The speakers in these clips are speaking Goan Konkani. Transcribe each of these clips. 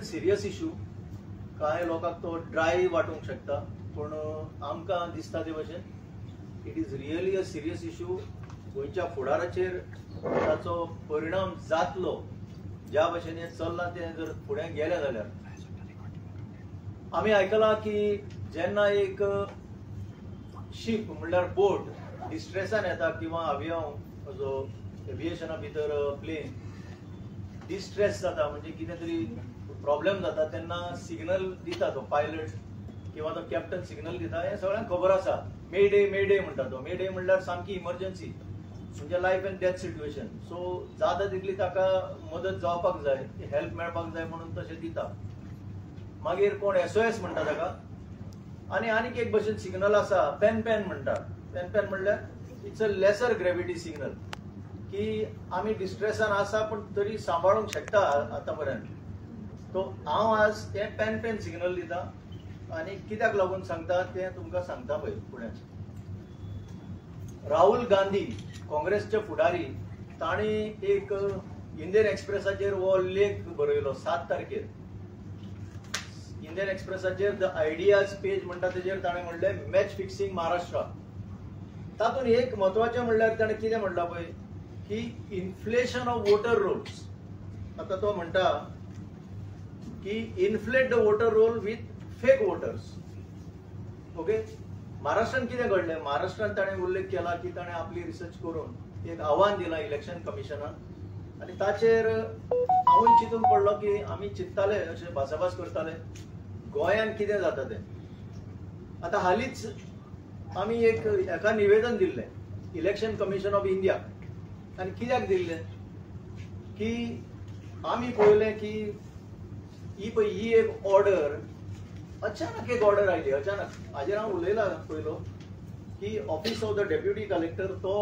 खरेंच सिरियस इशू. कांय लोकांक तो ड्राय वाटूंक शकता, पूण आमकां दिसता ते भशेन it is really a serious issue. गोंयच्या फुडाराचेर ताचो परिणाम जातलो. ज्या भशेन हें चल्लां तें जर फुडें गेलें जाल्यार आमी आयकलां की जेन्ना एक शीप म्हणल्यार बोट डिस्ट्रेसान येता किंवा आवियांव जो एविएशना भितर प्लेन डिस्ट्रेस जाता, म्हणजे कितें तरी प्रॉब्लेम जाता, तेन्ना सिग्नल दिता तो पायलट किंवा तो कॅप्टन सिग्नल दिता. हें सगळ्यांक खबर आसा. मेडे मेडे म्हणटा तो. मेडे म्हणल्यार सामकी इमर्जन्सी, म्हणजे life and death situation. So जाता तितली ताका मदत जावपाक जाय, हेल्प मेळपाक जाय म्हणून तशें दिता. मागीर कोण SOS म्हणटा ताका. आनी आनीक एक भशेन सिग्नल आसा, पेन पेन म्हणटा. पेन पेन म्हणल्यार it's a lesser gravity signal की आमी डिस्ट्रेसान आसा पूण तरी सांबाळूंक शकता आतां पर्यंत. तो हांव आज तें पेन पेन सिग्नल दिता आनी कित्याक लागून सांगता तें तुमकां सांगता पळय फुडें. राहुल गांधी काँग्रेसचे फुडारी, तांणी एक इंडियन एक्सप्रेसाचेर हो लेख बरयलो 7 तारखेर. इंडियन एक्सप्रेसाचेर the ideas page म्हणटा तेजेर ताणें म्हणलें मॅच फिक्सिंग महाराष्ट्र. तातूंत एक म्हत्वाचें म्हणल्यार ताणें कितें म्हणलां पळय की इन्फ्लेशन ऑफ वोटर रोल्स. आतां तो म्हणटा की inflate the voter roll with fake voters. Okay, महाराष्ट्रान कितें घडलें? महाराष्ट्रान ताणें उल्लेख केला की ताणें आपली रिसर्च करून एक आव्हान दिलां इलेक्शन कमिशनाक आनी ताचेर हांवूय चिंतून पडलो की आमी चिंत्ताले अशें भासाभास करताले गोंयांत कितें जाता तें. आतां हालींच आमी एक एका निवेदन दिल्लें इलेक्शन कमिशन ऑफ इंडिया. आनी कित्याक दिल्लें की आमी पळयलें की ही पळय ही एक ऑर्डर अचानक एक ऑर्डर आयली. अचानक हाजेर हांव उलयलां पयलो की office of the deputy collector तो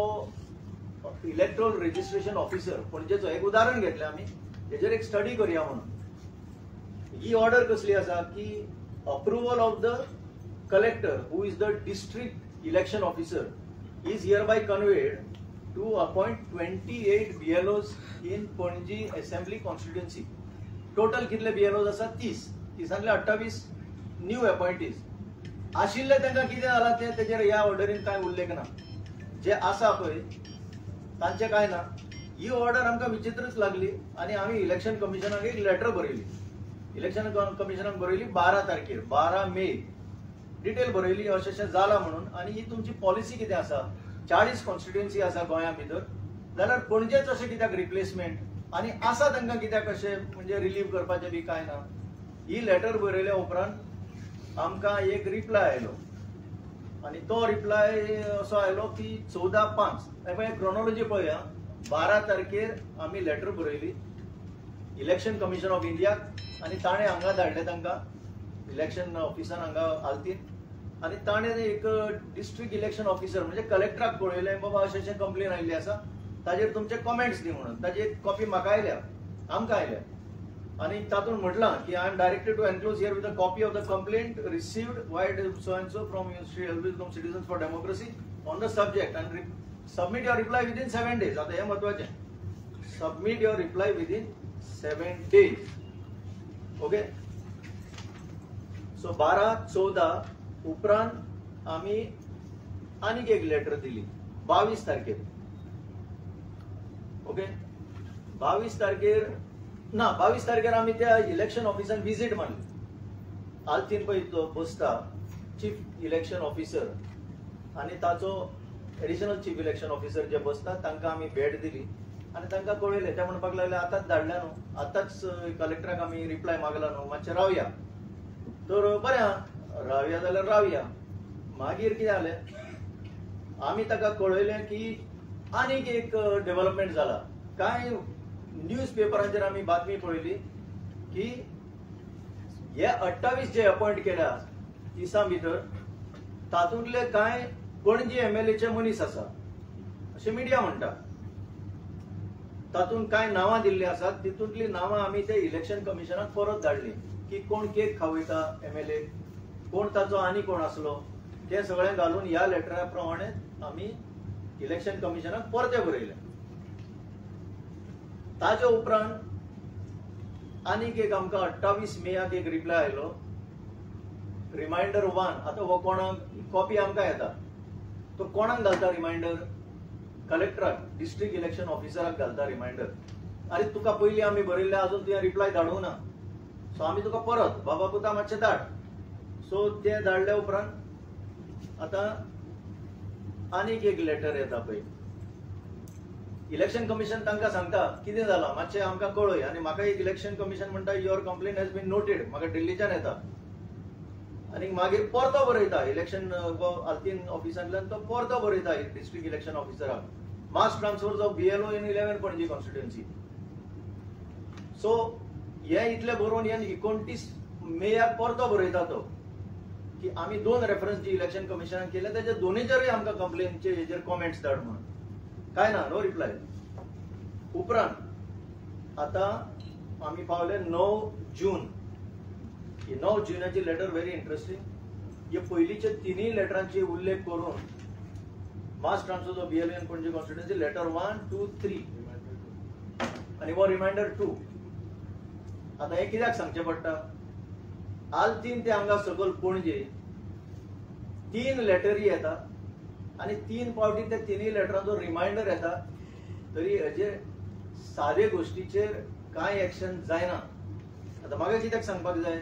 इलेक्ट्रॉल रजिस्ट्रेशन ऑफिसर पणजेचो एक उदाहरण घेतलें आमी, हेजेर एक स्टडी करया म्हणून. ही ऑर्डर कसली आसा की approval of the collector who is the district election officer is hereby conveyed to appoint 28 BLOs in Panaji assembly constituency. Total कितले BLOs आसा? 30. 30 28 न्यू अपॉयंटीज आशिल्ले. तांकां कितें जालां तें तेजेर ह्या ऑर्डरीन कांय उल्लेख ना. जे आसा पळय तांचें कांय ना. ही ऑर्डर आमकां विचित्रच लागली आनी आमी इलेक्शन कमिशनाक एक लेटर बरयली. इलेक्शन कमिशनाक बरयली 12 तारखेर, 12 मे डिटेल बरयली अशें अशें जालां म्हणून. आनी ही तुमची पॉलिसी कितें आसा? 40 कॉन्स्टिट्युएन्सी आसा गोंया भितर, जाल्यार पणजेच अशें कित्याक रिप्लेसमेंट आनी आसा तांकां कित्याक अशें म्हणजे रिलीव करपाचें बी कांय ना. ही लेटर बरयल्या उपरांत आमकां एक रिप्लाय आयलो आनी तो रिप्लाय असो आयलो की 14/5. पळय क्रोनोलॉजी पळया, 12 तारखेर आमी लेटर बरयली इलेक्शन कमिशन ऑफ इंडियाक आनी ताणें हांगा धाडलें तांकां इलेक्शन ऑफिसान हांगा आलतीन. आनी ताणें एक डिस्ट्रिक्ट इलेक्शन ऑफिसर म्हणजे कलेक्टराक पळयलें बाबा अशें अशें कंप्लेन आयिल्ली आसा ताजेर तुमचे कॉमेंट्स दी म्हणून. ताजी एक कॉपी म्हाका आयल्या, आमकां आयल्या आनी तातूंत म्हटलां की I am directed to enclose here with a copy of the complaint received vide so and so from Shri Elvis Gomes Citizens for Democracy on the subject and submit your reply within 7 days. आतां हें म्हत्वाचें, submit your reply within 7 days. Okay, so 12/14 उपरांत आमी आनीक एक लेटर दिली 22 तारखेर. ओके, 22 तारखेर ना, 22 तारखेर आमी त्या इलेक्शन ऑफिसान विजीट मारली. आलतीन पळय तो बसता चीफ इलेक्शन ऑफिसर आनी ताचो एडिशनल चीफ इलेक्शन ऑफिसर जे बसता तांकां आमी भेट दिली आनी तांकां कळयलें. ते म्हणपाक लागले आतांच धाडल्या न्हू, आतांच कलेक्टराक आमी रिप्लाय मागला न्हू, मातशें रावया. तर बरें आहा, रावया जाल्यार रावया. मागीर कितें जालें, आमी ताका कळयलें की आनीक एक डेव्हलपमेंट जाला. कांय न्यूज पेपरांचेर आमी बातमी पळयली की हे 28 जे अपॉयंट केल्या 30 भितर तातूंतले कांय पणजी MLAचे मनीस आसा अशें मिडिया म्हणटा. तातूंत कांय नांवां दिल्लीं आसात, तितूंतलीं नांवां आमी ते इलेक्शन कमिशनाक परत धाडली की कोण केक खावयता MLA, कोण ताचो आनी कोण आसलो, तें सगळें घालून ह्या लेटरा प्रमाणे आमी इलेक्शन कमिशनाक परतें बरयलें. ताजे उपरांत आनीक एक आमकां 28 मेयाक एक रिप्लाय आयलो, रिमायंडर 1. आतां हो कोणाक कॉपी आमकां येता, तो कोणाक घालता रिमायंडर? कलेक्टराक, डिस्ट्रिक्ट इलेक्शन ऑफिसराक घालता रिमायंडर. अरे तुका पयलीं आमी बरयल्लें, अजून तुवें रिप्लाय धाडूंक ना, सो आमी तुका परत बाबा पुता मातशें धाड. सो ते धाडल्या उपरांत आतां आनीक एक लेटर येता पळय. इलेक्शन कमिशन तांकां सांगता कितें जालां मातशें आमकां कळय. आनी म्हाका एक इलेक्शन कमिशन म्हणटा your complaint has been noted, म्हाका दिल्लीच्यान येता. आनी मागीर परतो बरयता इलेक्शन आल्तीन ऑफिसांतल्यान, तो परतो बरयता डिस्ट्रिक्ट इलेक्शन ऑफिसराक, mass transfers of BLO in 11 Panaji constituency. So हे इतलें बरोवन हे 29 मेयाक परतो बरयता तो की आमी 2 रेफरन्स जी इलेक्शन कमिशनान केले तेजे दोनीचेरूय आमकां कंप्लेनचे हेजेर कॉमेंट्स धाड म्हणून. काय ना, नो रिप्लाय. उपरांत आतां आमी पावले 9 जून. ही 9 जुनाची लेटर व्हेरी इंट्रस्टिंग. हे पयलींच्या तिनूय लेटरांची उल्लेख करून mass transfer of BLO in Panaji constituency letter 1, 2, 3 आनी हो रिमायंडर 2. आतां हें कित्याक सांगचें पडटा? आल्तीन ते हांगा सकयल पणजे 3 लेटरी येता आनी 3 फावटी त्या तिनूय लेटरांचो रिमायंडर येता, तरी हेजे सादे गोश्टीचेर कांय एक्शन जायना. आतां म्हाका कित्याक सांगपाक जाय?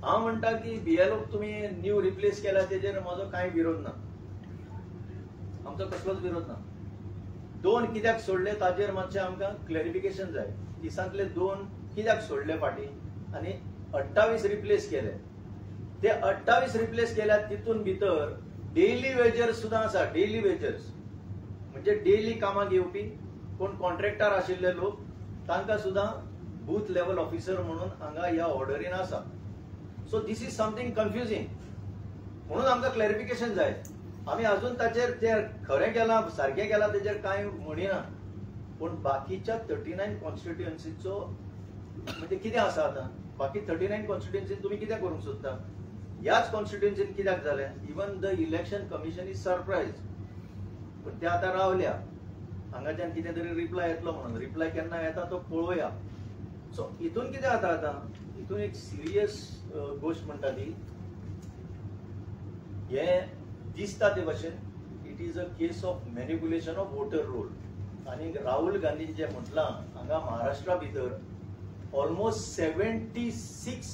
हांव म्हणटा की बीएलओ तुमी न्यू रिप्लेस केला तेजेर म्हजो कांय विरोध ना, आमचो कसलोच विरोध ना. 2 कित्याक सोडले ताजेर मातशें आमकां क्लॅरिफिकेशन जाय. 30 2 कित्याक सोडले फाटीं आनी 28 रिप्लेस केले. ते 28 रिप्लेस केल्यात तितून भितर डेली वेजर्स सुद्दां आसा. डेली वेजर्स म्हणजे डेली कामाक येवपी कोण कॉन्ट्रॅक्टर आशिल्ले लोक, तांकां सुद्दां बूथ लेवल ऑफिसर म्हणून हांगा ह्या ऑर्डरीन आसा. So this is something confusing, म्हणून आमकां क्लॅरिफिकेशन जाय. आमी अजून ताचेर ते खरें केलां सारकें केलां तेजेर कांय म्हणिना, पूण बाकीच्या 39 कॉन्स्टिट्युएन्सीचो म्हणजे कितें आसा आतां? बाकी 39 कॉन्स्टिट्युएन्सीन तुमी कितें करूंक सोदता? ह्याच कॉन्स्टिट्युएन्सीन कित्याक जालें? Even the election commission is surprise. पूण ते आतां रावल्या हांगाच्यान कितें तरी रिप्लाय येतलो म्हणून. रिप्लाय केन्ना येता तो पळोवया. सो हितून कितें जाता आतां? हितून एक सिरियस गोश्ट म्हणटा ती, हें दिसता ते भशेन it is a case of manipulation of voter roll. आनी राहुल गांधीन जें म्हटलां हांगा महाराष्ट्रा भितर ऑलमोस्ट 76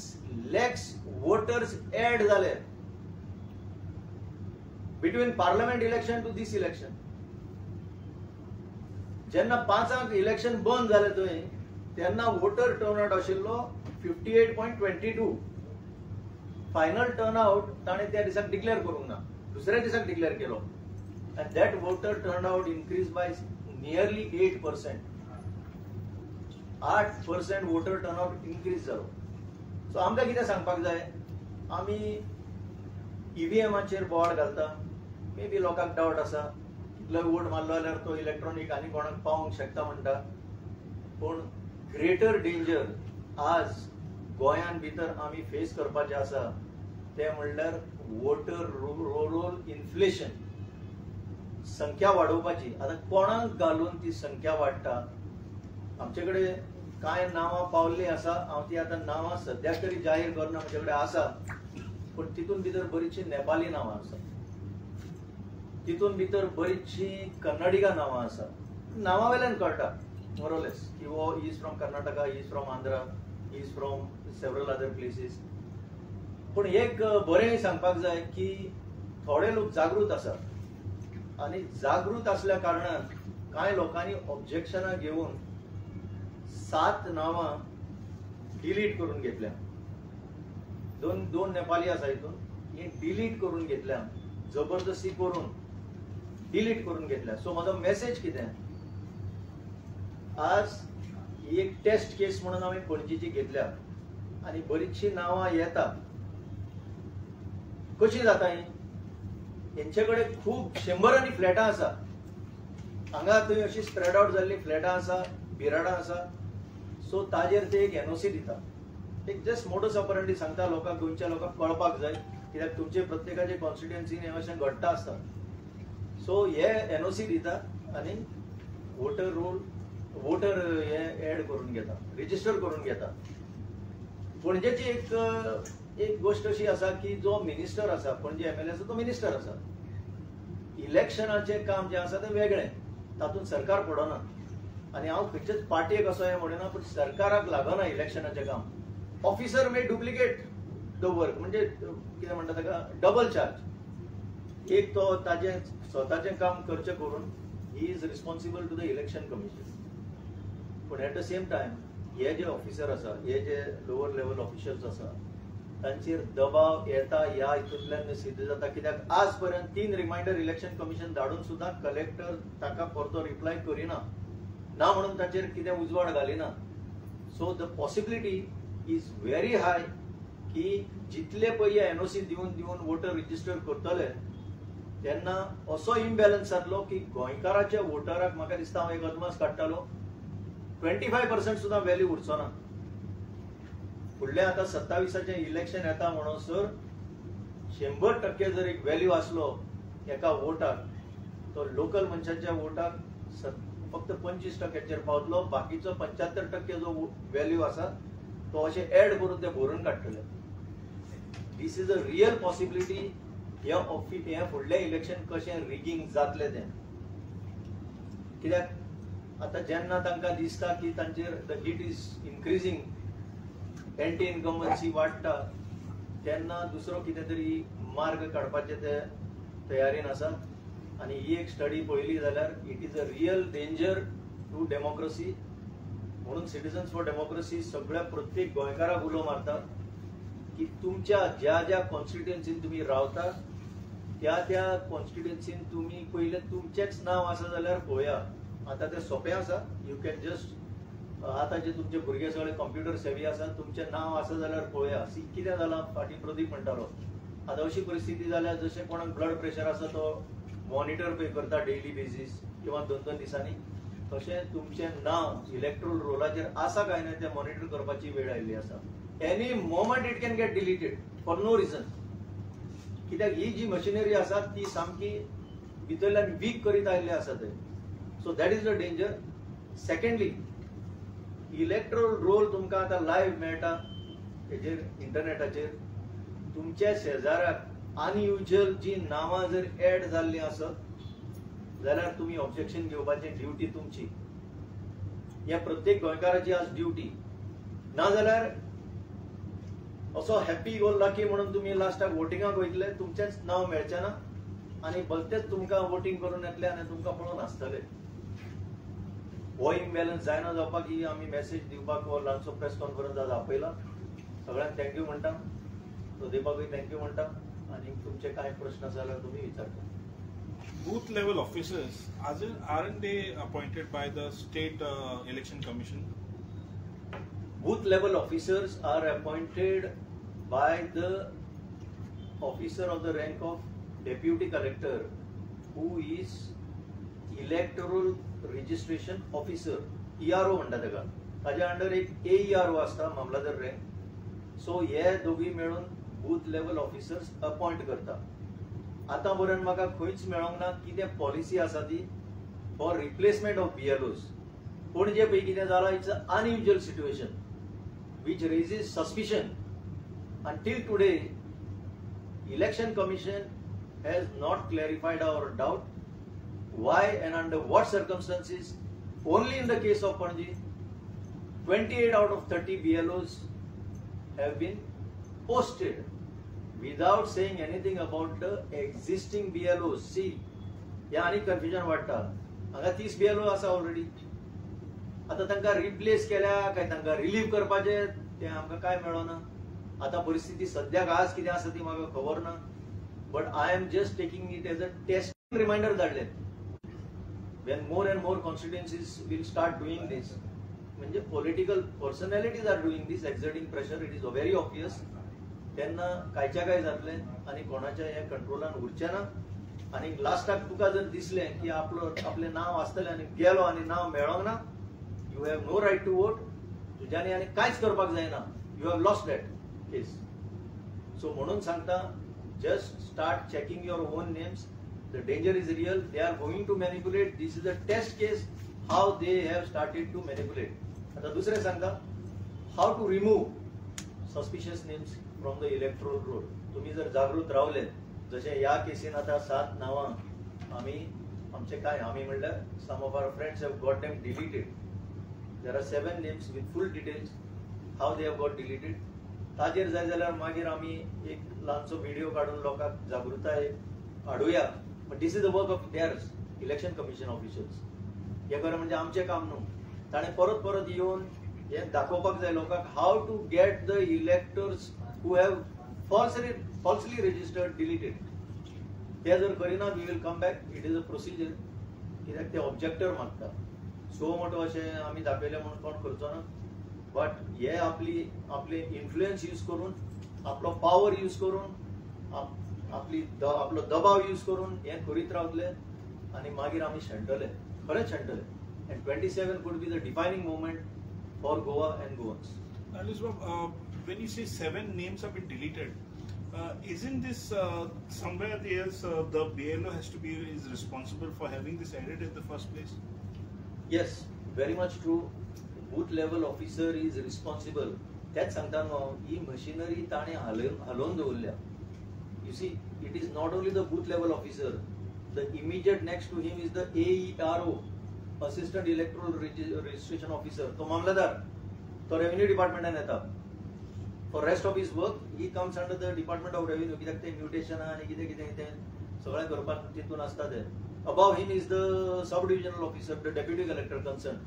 लॅक्स वोटर्स एड जाले between parliament election to this election. जेन्ना 5 इलेक्शन बंद जालें थंय तेन्ना वोटर टर्नआउट आशिल्लो 58.22. फायनल टर्नआउट ताणें त्या दिसाक डिक्लेअर करूंक ना, दुसऱ्या दिसाक डिक्लेअर केलो. And that voter turnout increase by nearly 8%. 8% voter turnout increase जालो. सो आमकां कितें सांगपाक जाय? आमी ईव्हीएमाचेर बोवाळ घालता, मे बी लोकांक डावट आसा कितलोय वोट मारलो जाल्यार तो इलेक्ट्रॉनीक आनी कोणाक पावोंक शकता म्हणटा. पूण ग्रेटर डेंजर आज गोंयान भितर आमी फेस करपाचें आसा तें म्हणल्यार वोटर रोल इन्फ्लेशन, संख्या वाडोवपाची. आतां कोणाक घालून ती संख्या वाडटा? आमचे कडेन कांय नांवां पावल्लीं आसा, हांव ती आतां नांवां सद्याक तरी जाहीर करना, म्हजे कडेन आसा. पूण तितून भितर बरीचशीं नेपाली नांवां आसा, तितून भितर बरीचशीं कन्नडिगा नांवां आसा. नांवां वयल्यान कळटा मोरलेस की हो is from Karnataka, is from Andhra, is from several other places. पूण एक बरें सांगपाक जाय की थोडे लोक जागृत आसात आनी जागृत आसल्या कारणान कांय लोकांनी ऑब्जेक्शनां घेवन 7 नांवां डिलीट करून घेतल्या. दोन नेपाली आसा हितून, ही डिलीट करून घेतल्या, जबरदस्ती करून डिलीट करून घेतल्या. सो म्हजो मेसेज कितें, आज ही एक टेस्ट केस म्हणून आमी पणजीची घेतल्या आनी बरीचशीं नांवां येता. कशी जाता ही? हेंचे कडेन खूब शंबरांनी फ्लॅटां आसा, हांगा थंय अशी स्प्रेड आवट जाल्लीं फ्लॅटां आसा, बिराडां आसा. सो ताजेर ते एक एनओसी दिता, एक जस्ट मोडस ऑपरेंडी सांगता लोकांक, गोंयच्या लोकांक कळपाक जाय, कित्याक तुमचे प्रत्येकाचे कॉन्स्टिट्युएन्सीन हें अशें घडटा आसता. सो हे एनओसी दिता आनी वोटर रोल वोटर हे एड करून घेता, रजिस्टर करून घेता. पणजेची एक एक गोष्ट अशी आसा की जो मिनिस्टर आसा, पणजे एमएलए आसा तो मिनिस्टर आसा. इलेक्शनाचें काम जें आसा तें वेगळें, तातूंत सरकार पडना. आनी हांव खंयचेच पार्टयेक असो हें म्हणिना, पूण सरकाराक लागना इलेक्शनाचें काम. Officer may duplicate the work, म्हणजे कितें म्हणटा ताका डबल चार्ज. एक तो ताजें स्वताचें काम करचें करून he is responsible to the election commission. पूण एट the same time हे जे ऑफिसर आसा, हे जे लोअर लेवल ऑफिशियल्स आसा, तांचेर दबाव येता ह्या हितूंतल्यान सिद्ध जाता. कित्याक आज पर्यंत 3 रिमायंडर इलेक्शन कमिशन धाडून सुद्दां कलेक्टर ताका परतो रिप्लाय करिना ना म्हणून ताचेर कितें उजवाड घालिना. So the possibility is very high की जितले पळय एनओसी दिवन दिवन वोटर रजिस्टर करतले तेन्ना असो इम्बॅलन्स जातलो की गोंयकाराच्या वोटराक म्हाका दिसता हांव एक अदमास काडटालो 25% सुद्दां व्हॅल्यू उरचो ना. फुडलें आतां 27आचें इलेक्शन येता म्हणून सर 100% जर एक व्हॅल्यू आसलो एका वोटाक, तो लोकल मनशाच्या वोटाक फक्त 25% पावतलो, बाकीचो 75% जो व्हॅल्यू आसा तो अशें एड करून ते भरून काडटले. This is a real possibility. हे ऑफिस हें फुडलें इलेक्शन कशें रिगींग जातलें तें, कित्याक आतां जेन्ना तांकां दिसता की तांचेर the heat is increasing, anti incumbency वाडटा, तेन्ना दुसरो कितें तरी मार्ग काडपाचे ते तयारीन आसा. आनी ही एक स्टडी पळयली जाल्यार it is a real danger to democracy. म्हणून सिटीजन्स फॉर डेमोक्रेसी सगळ्या प्रत्येक गोंयकाराक उलो मारता की तुमच्या ज्या ज्या कॉन्स्टिट्युएन्सीन तुमी रावता त्या त्या कॉन्स्टिट्युएन्सीन तुमी पयलें तुमचेंच नांव आसा जाल्यार पळोवया. आतां तें सोंपें आसा, you can just आतां जे तुमचे भुरगे सगळे कंप्युटर सेवी आसा, तुमचें नांव आसा जाल्यार पळोवया. सी कितें जालां फाटीं प्रदीप म्हणटालो, आतां अशी परिस्थिती जाल्या जशें कोणाक ब्लड प्रेशर आसा तो मॉनिटर पळय करता डेली बेजीस किंवा 2-2 दिसांनी, तशें तुमचें नांव इलेक्ट्रोल रोलाचेर आसा काय ना तें मॉनिटर करपाची वेळ आयिल्ली आसा. Any moment it can get deleted for no reason. कित्याक ही जी मशिनरी आसा ती सामकी भितरल्यान वीक करीत आयिल्ली आसा ते. So that is the danger. Secondly, electoral roll तुमकां आतां लायव्ह मेळटा हेजेर इंटरनेटाचेर. तुमच्या शेजाराक अनयुज्युअल जी नांवां जर एड जाल्लीं आसत जाल्यार तुमी ऑब्जेक्शन घेवपाची ड्युटी तुमची, ह्या प्रत्येक गोंयकाराची आज ड्युटी. नाजाल्यार असो हॅपी गो लकी म्हणून तुमी लास्टाक वोटिंगाक वयतले, तुमचेंच नांव मेळचें ना आनी भलतेच तुमकां वोटींग करून येतले आनी तुमकां पळोवन आसतले. हो इम्बॅलन्स जायना जावपाक ही आमी मॅसेज दिवपाक हो ल्हानसो प्रेस कॉन्फरन्स आज आपयला. सगळ्यांक thank you म्हणटा, प्रदीपाकूय thank you म्हणटा. आनी तुमचे कांय प्रश्न आसा जाल्यार तुमी विचारता. Booth level officers, aren't they appointed by the state election commission? Booth level officers are appointed by the officer of the rank of deputy collector, who is electoral registration officer, ERO म्हणटा ताका. ताज्या अंडर एक AERO आसता, मामलादार रँक. सो हे दोगूय मेळून बूथ लेवल ऑफिसर्स अपॉयंट करता. आतां पर्यंत म्हाका खंयच मेळोंक ना कितें पॉलिसी आसा ती for replacement of BLOs. Panaji पळय कितें जालां, it's a unusual situation which raises suspicion. Until today election commission has not clarified our doubt why and under what circumstances only in the case of Panaji 28 out of 30 BLOs have been posted without saying anything about the existing BLOs. See, ह्या आनी कन्फ्युजन वाडटा. हांगा 30 BLO आसा ऑलरेडी, आतां तांकां रिप्लेस केल्या काय तांकां रिलीव करपाचें तें आमकां काय मेळना. आतां परिस्थिती सद्याक आज कितें आसा ती म्हाका खबर ना, but I am just taking it as a test. Reminder धाडले when more and more constituencies will start doing this, म्हणजे political personalities are doing this, exerting pressure, it is very obvious. तेन्ना कांयच्या काय जातलें आनी कोणाच्या हें कंट्रोलान उरचें ना. आनी लास्टाक तुका जर दिसलें की आपलो आपलें नांव आसतलें आनी गेलो आनी नांव मेळोंक ना, you have no right to vote. तुज्यानी आनी कांयच करपाक जायना, you have lost that case. So म्हणून सांगता, just start checking your own names. The danger is real, they are going to manipulate. This is a test case. How they have started to manipulate. आतां दुसरें सांगता, how to remove suspicious names from the electoral roll. तुम्ही जर जागृत रावले, जशें ह्या केसीन आतां 7 नांवां आमी आमचे काय आमी म्हणल्यार some of our friends have got them deleted. There are 7 names with full details how they have got deleted. ताजेर जाय जाल्यार मागीर आमी एक ल्हानसो व्हिडिओ काडून लोकांक जागृताय हाडुया. But this is the work of theirs, election commission officials. हें खरें म्हणजे आमचें काम न्हू. ताणें परत परत येवन हें दाखोवपाक जाय लोकांक how to get the electors who have falsely registered deleted. ते जर करिना, we will come back. It is a procedure, कित्याक ते ऑब्जेक्टर मागता. सो मोटो अशें आमी दाखयलें म्हणून कोण करचो ना, बट हे आपली आपले इन्फ्लुयन्स यूज करून, आपलो पावर यूज करून, आपली आपलो दबाव यूज करून हें करीत रावतले आनी मागीर आमी शेणटले, खरेंच शेणटले. And 27 could be the defining moment for Goa and Goans. When you say 7 names have been deleted, isn't this somewhere else the BLO has to be is responsible for having this added in the first place? Yes, very much true. Booth level officer is responsible. तेच सांगता न्हू हांव, ही मशिनरी ताणें हालोवन दवरल्या. You see, it is not only the booth level officer, the immediate next to him is the AERO, assistant electoral registration officer. तो मामलेदार, तो रेव्हेन्यू डिपार्टमेंटान येता. For rest of his work he comes under the department of revenue, कित्याक ते म्युटेशन आनी कितें कितें कितें सगळें करपाक तितून आसता ते. Above him is the sub divisional officer, the deputy collector concern,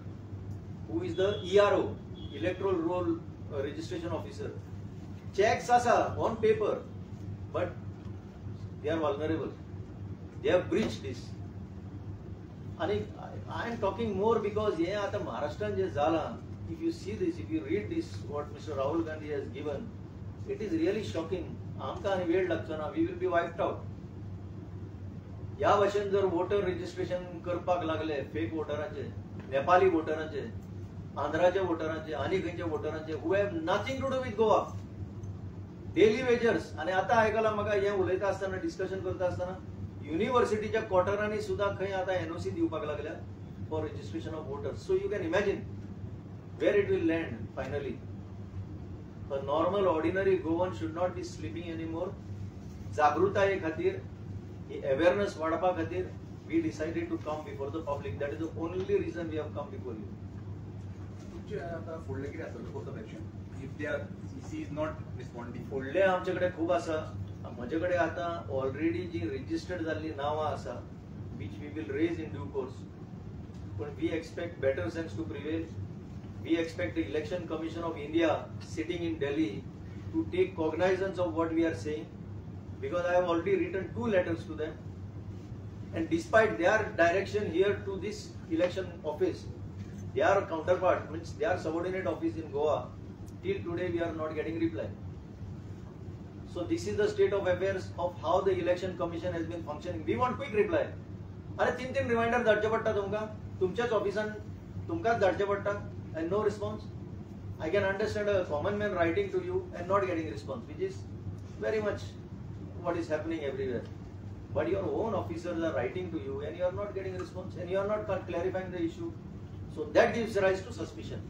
who is the ERO, electoral roll registration officer. Checks आसा on paper, but they are vulnerable, they have breach this. आनी I am talking more because हें आतां महाराष्ट्रान जें जालां, if you see this, if you read this, what Mr. Rahul Gandhi has given, it is really shocking. आमकां आनी वेळ लागचो ना, we will be wiped out. ह्या भशेन जर वोटर रजिस्ट्रेशन करपाक लागले फेक वोटरांचे, नेपाली वोटरांचे, आंध्राच्या वोटरांचे आनी खंयच्या वोटरांचे, who have nothing to do with Goa, daily wagers. आनी आतां आयकलां म्हाका हें उलयता आसतना, डिस्कशन करता आसतना, युनिव्हर्सिटीच्या क्वॉर्टरांनी सुद्दां खंय आतां एनओसी दिवपाक लागल्या for registration of voters. So you can imagine where it will land finally. A normal ordinary Goan should not be sleeping anymore. जागृताये खातीर, ही अवेअरनेस वाडपा खातीर we decided to come before the public. That is the only reason we have come before you. तुमचे आता फुडलें कितें आसतलें course of action if they are EC is not responding? फुडलें आमचे कडेन खूब आसा. म्हजे कडेन आतां ऑलरेडी जी रजिस्टर्ड जाल्ली नांवां आसा, which we will raise in due course. पूण we expect better sense to prevail. We expect the Election Commission of India sitting in Delhi to take cognizance of what we are saying, because I have already written 2 letters to them, and despite their direction here to this election office, their counterpart, means their subordinate office in Goa, till today we are not getting reply. So this is the state of affairs of how the Election Commission has been functioning. We want quick reply. अरे 3 रिमाइंडर धाडचे पडटा तुमकां, तुमच्याच ऑफिसान तुमकांच धाडचे पडटा, and no response. I can understand a common man writing to you and not getting response, which is very much what is happening everywhere. But your own officers are writing to you and you are not getting response and you are not clarifying the issue. So that gives rise to suspicion.